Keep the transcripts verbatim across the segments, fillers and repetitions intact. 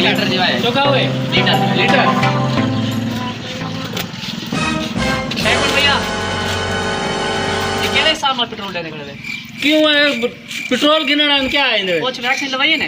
لیٹر دی وائے۔ چکا ہوئے۔ لیٹر۔ لیٹر۔ ایک منٹ بھیا، یہ کہڑے حساب نال پٹرول ݙیندے کھڑے وے؟ کیوں ہے؟ پٹرول گھنݨ آن کیا ہے اندر؟ کچھ ویکسین لوائی ہے نا؟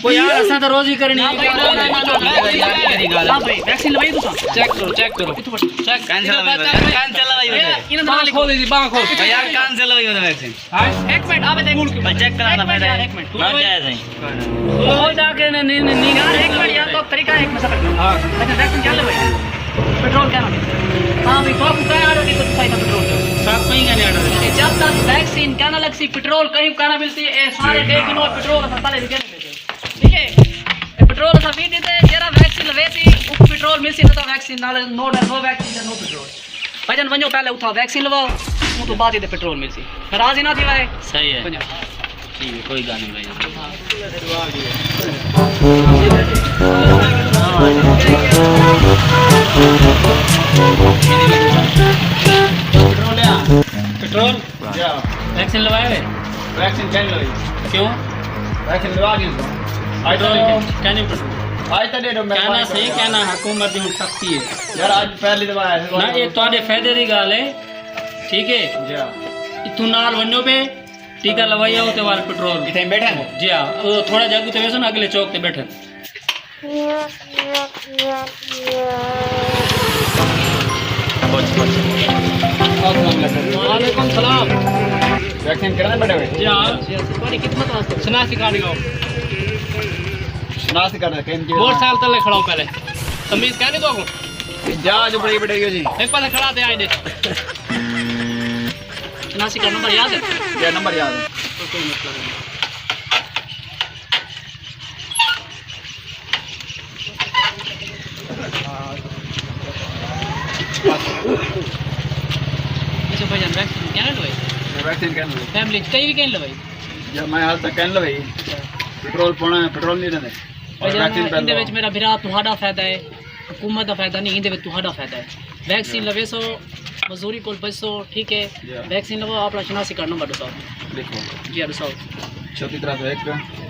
کوئی یار، اساں تو روزی کرنی ہے۔ نہ بھائی، نہ، نہ، نہ، نہ، نہ، نہ بھائی، ویکسین لوائی تساں؟ چیک کرو، چیک کرو۔ کتھوں پڑھ؟ چیک۔ کین سے لوائی؟ کین سے لوائی؟ اے، انہاں دا باں کھول دی، باں کھول۔ یار، کین سے لوائی ویکسین؟ ہائے؟ ایک منٹ، آ ونڄ۔ ہائے؟ ایک منٹ، آ ونڄ۔ بھائی، چیک کرانا ایک منٹ، پڑے۔ ایک منٹ۔ میں کیا ہے صحیح؟ کھول جا کے نہیں، نہیں، نہیں، نہیں۔ یار، ایک منٹ، یار، تو طریقہ ایک میں سمجھ۔ ہاں۔ اچھا، ویکسین کیا لوائی؟ پٹرول کیا لوائی؟ ہاں بھائی، تو کیا آ رہا ہے تو صحیح پٹرول؟ سات مہینے کا نہیں آ رہا ہے۔ جب تک ویکسین کیا نہ لگسی، پٹرول کہیں کیا نہ ملسی، اے سارے ݙیکھ گھنو پٹرول اساں پہلے وی گھن ݙتے۔ ٹھیک ہے؟ اے پٹرول اساں وی ݙتے، جیڑھا ویکسین لویسی، اوکوں پٹرول ملسی، نہ تاں ویکسین نال، نو، نو ویکسین تے نو پٹرول۔ بھائی جان، ونڄو پہلے اتھاں ویکسین لواؤ، اوں توں بعد ایندے پٹرول ملسی۔ ناراض ہی نہ تھیوے۔ صحیح ہے۔ ونڄو۔ ٹھیک ہے، کوئی ڳالھ نہیں بھائی۔ پٹرول؟ جی ہاں۔ ویکسین لوائے ہوئے؟ ویکسین کہیں لوائی۔ کیوں؟ ویکسین لوا ݙیو۔ آج تو پٹرول کہیں نہیں پٹرول۔ آج تو ݙیݙو میرے کہنا پاس۔ صحیح کہنا، حکومت دی ہݨ سختی ہے۔ یار، آج پہلی دفعہ آیا ہے۔ نہ، یہ تہاݙے فائدے دی ڳالھ ہے۔ ٹھیک ہے؟ جی ہاں۔ اتھوں نال ونڄو پئے، ٹیکہ لوائی آؤ تے وال پٹرول۔ اتھے بیٹھے ہیں؟ جی ہاں، وہ تھوڑا جہا اڳتے ویسو نا، اڳلے چوک تے بیٹھے۔ السلام علیکم۔ وعلیکم السلام۔ ویکسین کرانے بیٹھے ہوئے؟ جی ہاں۔ تہاݙی خدمت واسطے۔ شناختی کارڈ ݙکھاؤ۔ شناختی کارڈ کہیں جی؟ موٹر سائیکل تلے کھڑا ہو پہلے۔ تمیز کہہ نہیں تو کو؟ جا جو بڑی بڑی ہو جی۔ ایک پاسے کھڑا تے آئیں ݙے۔ شناختی کارڈ نمبر یاد ہے؟ جی، نمبر یاد ہے۔ کوئی مسئلہ نہیں۔ اچھا بھائی جان، ویکسین کہہ لوائی؟ ویکسین کہہ لوائی۔ فیملی چ کہیں وی کہہ لوائی؟ جی، میں حال تک کہہ لوائی۔ اچھا۔ پٹرول پونا ہے، پٹرول نہیں رہندے۔ اور بھائی جان، ویکسین پہلے ایندے وچ میرا بھرا تہاݙا فائدہ ہے، حکومت دا فائدہ نہیں، ایندے وچ تہاݙا فائدہ ہے۔ ویکسین جی۔ لویسو، مزدوری کول بچسو، ٹھیک ہے؟ جی۔ ویکسین لو، اپنا شناختی کارڈ نمبر ݙساؤ۔ لکھو۔ جی ہاں، ݙساؤ۔ چھتی ترے سو ہک۔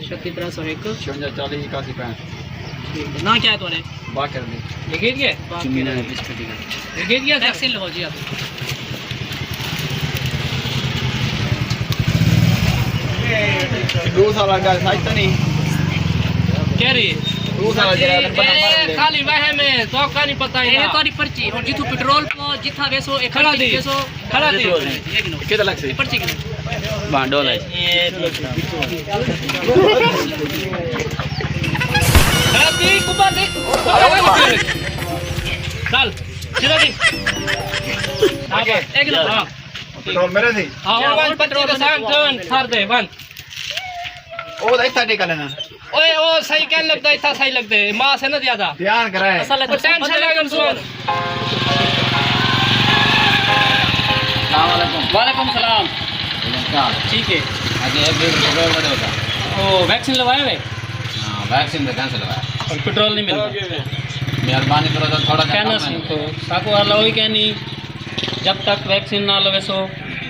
چھتی ترے سو ہک۔ چھونجا چالی اکاسی پینٹ۔ ٹھیک ہے۔ ناں کیا ہے تہاݙے؟ باقر علی۔ لکھی ڳیا؟ باقر علی۔ لکھی ڳیا سر؟ ویکسین لو جی آپ۔ ݙو سال اڳے سچ تاں نہیں؟ کہڑی؟ ݙو سال اڳے اے خالی وہم ہے، تو کا نہیں پتہ ہی اے نہ۔ تہاݙی پرچی، ہݨ جتھوں پٹرول پو، جتھاں ویسو، اے کھڑا پرچی دی۔ ویسو۔ کھڑا دی۔ کھڑا دی۔ پرچی کھڑا۔ کتنے لگ سی؟ بانڈو نہیں۔ کھڑا دی، کبا دی۔ چل، سیدھا دی۔ ہاں، بس، ایک نمبر، ہاں۔ پٹرول میرے سی؟ ہاں، ہاں، ون پٹرول سان جان سر دے، ون۔ او دا اتھا ٹکا لینا۔ اوئے، او صحیح کہن لڳدا، اتھا صحیح لڳدے، ماس ہے نا زیادہ۔ دھیان کرائے۔ اصل ہے او ٹینشن نہ کر سو۔ السلام علیکم۔ وعلیکم السلام۔ وعلیکم السلام۔ ٹھیک ہے۔ اچھا، ایک لیٹر پٹرول کتنے ہوتا؟ او ویکسین لوائے ہوئے؟ ہاں، ویکسین تو کینسل ہوا ہے۔ اور پٹرول نہیں ملتا۔ مہربانی کرو تو تھوڑا سا کہنا کم ہے۔ سن تو ساکو والا وہی کہنی، جب تک ویکسین نہ لوے سو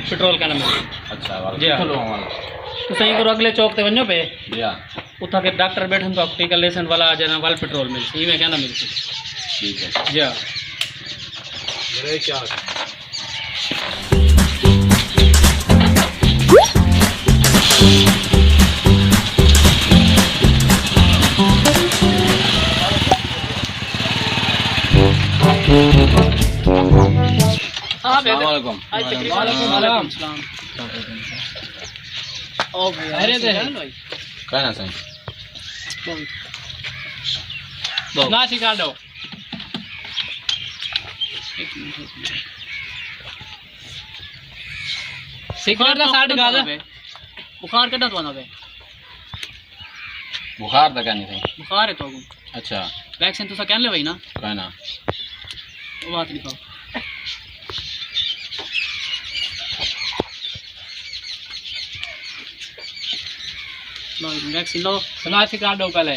پٹرول کہنا ملتا۔ اچھا، والا جی ہاں۔ کتھوں لواں والا؟ تساں ایں کرو، اگلے چوک تے ونجو پے۔ جی ہاں۔ اتھاں کے ڈاکٹر بیٹھن، تو آپ ٹیکہ لیسن والا آ جانا، ول پٹرول ملسی، ایویں کہنا ملسی۔ ٹھیک ہے۔ جی ہاں۔ میرا یہ کیا؟ السلام علیکم۔ وعلیکم السلام۔ خیریت ہے؟ کہنا سائیں۔ نہ سکھا دو۔ سکھا بخار دا ساڈ گل۔ بخار کڈا تو آندا پے؟ بخار دا کہنی سائیں۔ بخار ہے تو کو؟ اچھا۔ ویکسین تساں کہن لے بھائی نا؟ کہنا۔ وہ بات لکھو۔ لو، ویکسین لو۔ شناختی کارڈ ݙو پہلے۔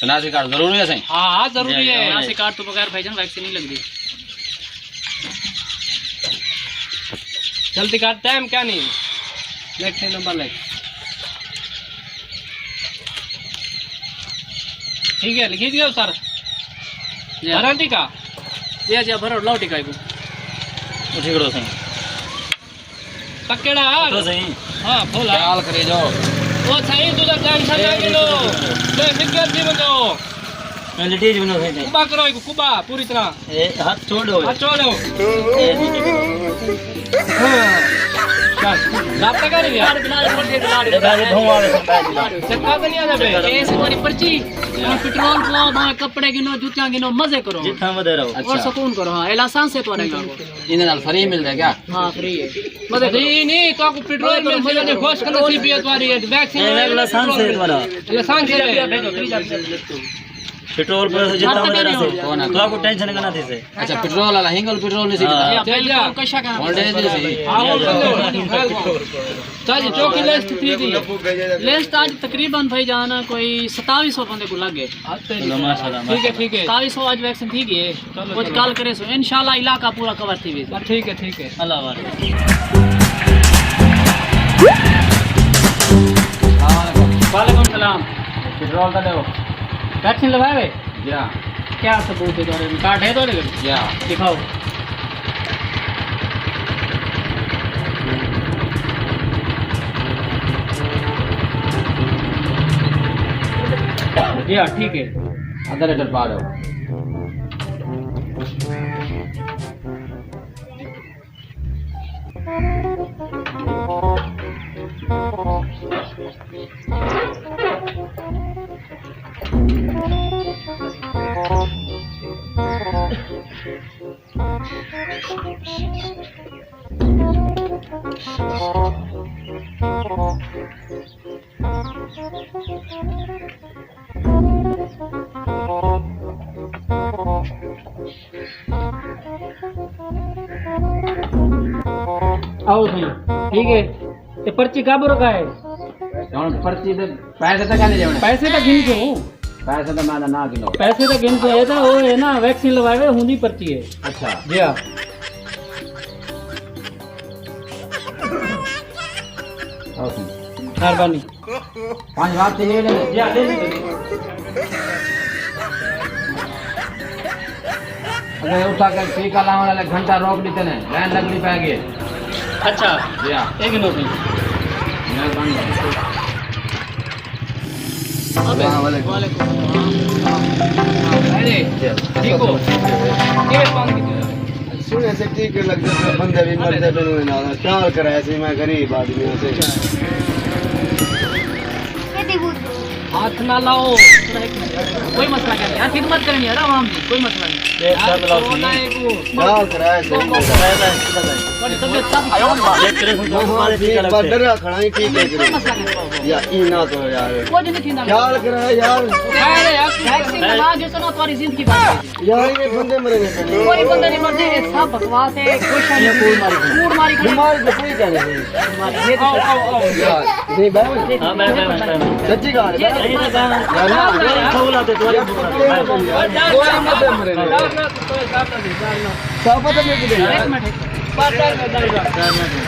شناختی کارڈ ضروری ہے سائیں؟ ہاں، ہاں، ضروری جی، ہے۔ جی۔ شناختی کارڈ تو بغیر بھائی جان ویکسین نہیں لڳدی۔ جلدی کر، ٹائم کیا نہیں؟ لکھ نمبر لکھ۔ ٹھیک ہے، لکھی دیا سر۔ جی۔ بھرا ٹکا؟ جی، جی، بھرو، لو ٹکا کو۔ اٹھی کھڑو سائیں۔ پکڑا۔ اٹھو سائیں۔ ہاں، بھولا۔ خیال کرے جو۔ او سائیں، تو ٹینشن نہ گھنو۔ بے فکر تھی ونجو۔ میں لٹی جو ونجو سائیں۔ کبا کرو، ایک کبا، پوری طرح۔ اے ہتھ چھوڑو۔ ہتھ چھوڑو۔ اے ہاں۔ چل، رابطہ کر یار۔ اے بھائی دھواں والے سن، بھائی دھواں۔ چکا تو نہیں آتا بے؟ اے سی تمہاری پرچی۔ ہاں، پٹرول پواؤ، بھاویں کپڑے گھنو، جتیاں گھنو، مزے کرو۔ جتھاں ودے رہو۔ اور اچھا۔ سکون کرو، ہاں، اے لائسنس ہے تمہارے گھر کو۔ ایندے نال فری ملدا ہے کیا؟ ہاں، فری ہے۔ مزے کرو۔ فری نہیں، تو کو پٹرول مل سی، خوش نصیبی ہے تمہاری، ویکسین اے لائسنس ہے تمہارا۔ لائسنس ہے۔ پٹرول پر جتنا مزے رہو۔ تو کو ٹینشن کرنا تھی سے۔ اچھا، پٹرول والا، ہنگل پٹرول نہیں سی۔ ہاں۔ بالکل، کشا کہاں۔ ہن ڈے دی سی۔ ہاں، ہاں، ہاں۔ چل جی، چوکی لسٹ تھی گئی۔ لسٹ اج تقریباً بھائی جان کوئی ستاوی سو بندے کو لگ گئے۔ چلو، ماشاءاللہ، ٹھیک ہے، ٹھیک ہے۔ ستاوی سو اج ویکسین تھی گئی ہے۔ چلو، کچھ چلو۔ کال کرے سو، انشاءاللہ علاقہ پورا کور تھی ویسی۔ ہاں، ٹھیک ہے، ٹھیک ہے۔ اللہ حافظ۔ السلام علیکم۔ وعلیکم السلام۔ پٹرول تو ڈیو۔ ویکسین لگائے ہوئے؟ جی ہاں۔ کیا ثبوت ہے تہاݙے؟ کارڈ ہے تہاݙے کول؟ جی ہاں۔ ݙکھاؤ۔ جی ہاں، ٹھیک ہے۔ ادھر ادھر پا دو۔ آؤ سائیں، ٹھیک ہے۔ تے پرچی کب رکھا ہے؟ ہݨ پرچی تے پیسے تاں کائنی ݙیوݨے۔ پیسے تاں گھن کے ہوں۔ پیسے تاں میں نہ گھنو۔ پیسے تاں گھن کے ہے تاں او ہے نا، ویکسین لوائے ہوئے ہوندی پرچی ہے۔ اچھا۔ جی ہاں۔ آؤ سائیں۔ مہربانی۔ پنج وقت یہ لے لے۔ جی ہاں، لے لے۔ اگر اتھا کہیں ٹیکہ لاوݨ والے گھنٹہ روک ݙتے نے، لائن لڳݨی پئے ڳئی۔ اچھا۔ جی ہاں۔ ایک منٹ۔ مہربانی۔ السلام علیکم۔ وعلیکم السلام۔ ارے، ٹھیک ہو؟ کیویں پنگ کیتے؟ سُݨے سے ٹیکے لڳدے پئے، بندے وی مردے پئے، انہاں نال پیار کرائے سی، میں غریب آدمی ہاں سے۔ ہتھ نہ لاؤ۔ کوئی مسئلہ نہیں یار، خدمت کرنی یار عوام دی، کوئی مسئلہ نہیں۔ پیار کرائے سی۔ تہاݙی طبیعت سب ٹھیک ہے؟ بس ڈرا کھڑا ہی، ٹھیک ہے۔ کوئی مسئلہ نہیں۔ یا اینا تو یار۔ کچھ نہیں تھیندا۔ خیال کرائے یار۔ خیر ہے یار، ویکسین لگا جو سنا تہاݙی زندگی بچ گئی۔ یار، یہ بندے مرے نے۔ کوئی بندہ نہیں مردا، یہ سب بکواس ہے، کوئی شے نہیں۔ کوڑ ماری کھڑے۔ کوڑ ماری کھڑے۔ بیماری تو کوئی کہہ نہیں۔ بیماری، یہ تو آؤ، آؤ، آؤ۔ یار، نہیں، بھائی۔ ہاں، میں، میں، میں، میں۔ سچی ڳالھ ہے۔ یار، نا، سہولت ہے تمہاری۔ یار، کوئی بندے مرے نے۔ صاحب، پتہ نہیں کدھر۔ ایک منٹ، ایک منٹ۔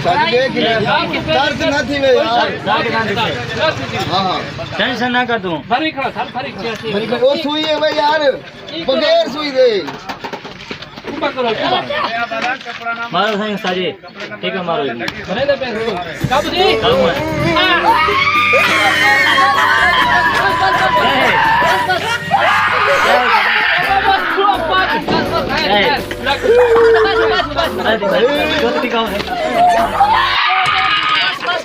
ساݙی ݙیکھ لے، درد نہ تھیوے یار۔ ہاں، ہاں۔ ٹینشن نہ کر توں۔ بھری کھڑا، سر، بھری کھڑا۔ بھری کھڑا۔ او سوئی ہے بھائی یار، بغیر سوئی دے۔ اوپر کرو، اوپر۔ مارو سائیں ساجے۔ ٹھیک ہے، مارو۔ بھرے دے پیر۔ کب جی؟ کب ہے؟ اے۔ اے۔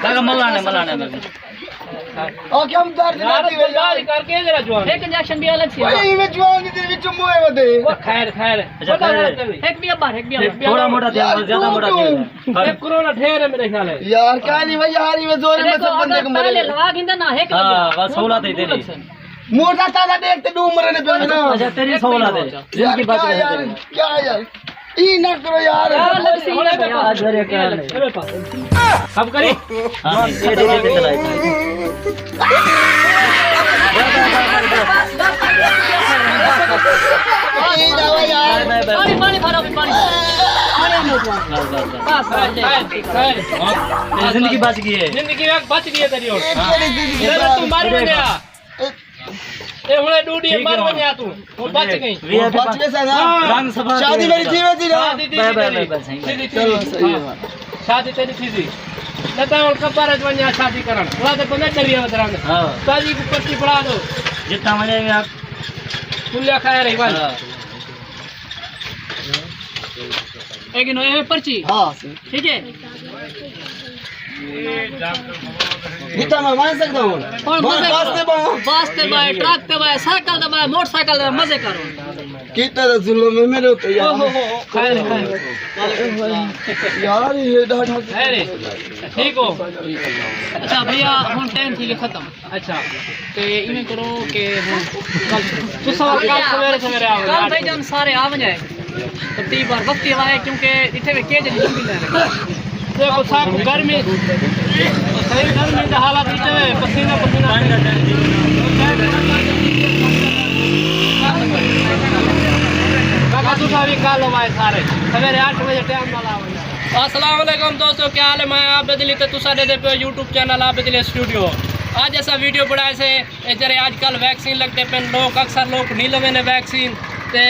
کاکا ملانے، ملانے۔ او کیا ہم درد نہ یار، تھی وے یار۔ برداشت کر کے ذرا جوان۔ ایک انجیکشن بھی الگ سی۔ بھائی، میں جوان دی وچ موئے ودے۔ وہ خیر، خیر۔ اچھا، خیر۔ ایک بھی ابا، ایک بھی ابا۔ تھوڑا موٹا دیا، زیادہ موٹا دیا۔ یہ کرونا ڈھیر ہے میرے خیال ہے۔ یار، کیا نہیں بھائی، یار، یہ زور میں دیکھو، سے بندے اگر کو مارے۔ پہلے لوا گھندا نا، ایک ہاں، بس سہولت ہے تیری۔ موٹا تازہ دیکھ تے ڈو مرے نے پے نا۔ اچھا، تیری سہولت ہے۔ یار، کیا یار، کیا یار؟ ای نہ کرو یار۔ یار، لگسی نہ کرو۔ آج بھر ایک کر لے۔ سب کری؟ ہاں، یہ دے دے چلائی۔ ای نہ ہو یار۔ پانی، پانی بھرو، پانی۔ بس، بس، بس۔ خیر، خیر۔ زندگی بچ ڳئی ہے۔ زندگی بچ ڳئی ہے تیݙی ہݨ۔ تیݙے توں مر ونڄے۔ اے ہݨ ݙو ݙینہہ مر ونڄے توں۔ ہݨ بچ ڳئیں۔ بچ ڳئے ساں نا۔ ہاں۔ شادی میݙی تھی ویسی نا۔ شادی تھی ویسی تیݙی۔ تھی ویسی۔ چلو، صحیح ہے۔ شادی تیݙی تھی ویسی۔ نہ تاں ہݨ قبر اچ ونڄے شادی کرݨ۔ ولا تے بندہ ڈریا ودران۔ ہاں۔ شادی کوں پرچی پڑھا ݙو۔ جتھاں ونڄے میں آپ۔ توں لیا خیر ہے بھائی۔ ہاں۔ اے گھنو، اے پرچی۔ ہاں۔ ٹھیک ہے۔ جتھاں میں ونڄ سڳدا ہاں۔ ہݨ مزے بس تے ٻاہاں۔ بس تے ٻاہے، ٹرک تے ٻاہے، سائیکل تے ٻاہے، موٹر سائیکل تے مزے کرو۔ کیتا دا ظلم ہے میݙے اُتے یار۔ اوہ ہو ہو، خیر، خیر۔ یار، یہ ڈاڈا۔ خیر ہے۔ ٹھیک ہو؟ اچھا بھیا، ہݨ ٹائم تھی ڳیا ختم۔ اچھا، تے ایویں کرو کہ ہݨ کل، تساں کل سویرے سویرے آؤ۔ کل بھائی جان سارے آ ونڄے۔ ترتیب وار وقتی آئے، کیونکہ اتھے وی کیج لمبی لائن ہے۔ دیکھو، ساکوں گرمی، صحیح گرمی دا حالات اتھے وے، پسینہ پسینہ۔ کاکا، تساں وی کل آئے سارے، سویرے اٹھ بجے ٹائم نال آ ونڄے۔ السلام علیکم دوستو، کیا حال ہے؟ میں عابد علی تے تساں ݙیہدے پئے ہو یوٹیوب چینل عابد علی اسٹوڈیو۔ اڄ اساں ویڈیو بݨائے سے، اے جیڑھے اڄ کل ویکسین لڳدے پئن، لوک، اکثر لوک نہیں لویندے ویکسین۔ تے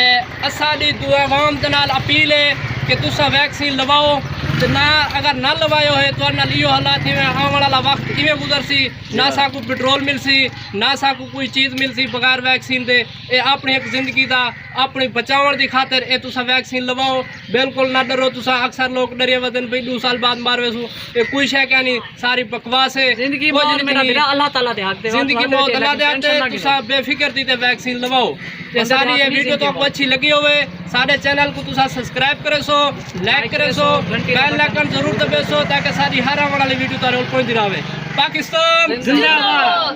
اساݙی دو عوام دے نال اپیل ہے کہ تساں ویکسین لواؤ، تے نہ، اگر نہ لوائے ہوئے، تہاݙے نال ایہو حالات تھیوے، آوݨ والا وقت ایویں گزرسی، نہ ساکوں پٹرول ملسی، نہ ساکوں کوئی چیز ملسی بغیر ویکسین دے۔ اے اپݨی ہک زندگی دا، اپݨی بچاوݨ دی خاطر اے تساں ویکسین لواؤ۔ بالکل نہ ݙرو تساں، اکثر لوک ݙرے ودن بھئی ݙو سال بعد مر ویسوں، اے کوئی شے کائنی، ساری بکواس ہے۔ زندگی موت میݙا بھرا اللہ تعالیٰ دے ہتھ تے، زندگی موت اللہ دے ہتھ تے، تساں بے فکر تھی تے ویکسین لواؤ۔ تے ساݙی اے ویڈیو تہاکوں اچھی لڳی ہووے، ساݙے چینل کوں تساں سبسکرائب کریسو، لائک کریسو، بیل آئیکن ضرور دبیسو تاکہ ساݙی ہر آوݨ والی ویڈیو تہاݙے کول پہنچدی رہے۔ پاکستان زندہ باد۔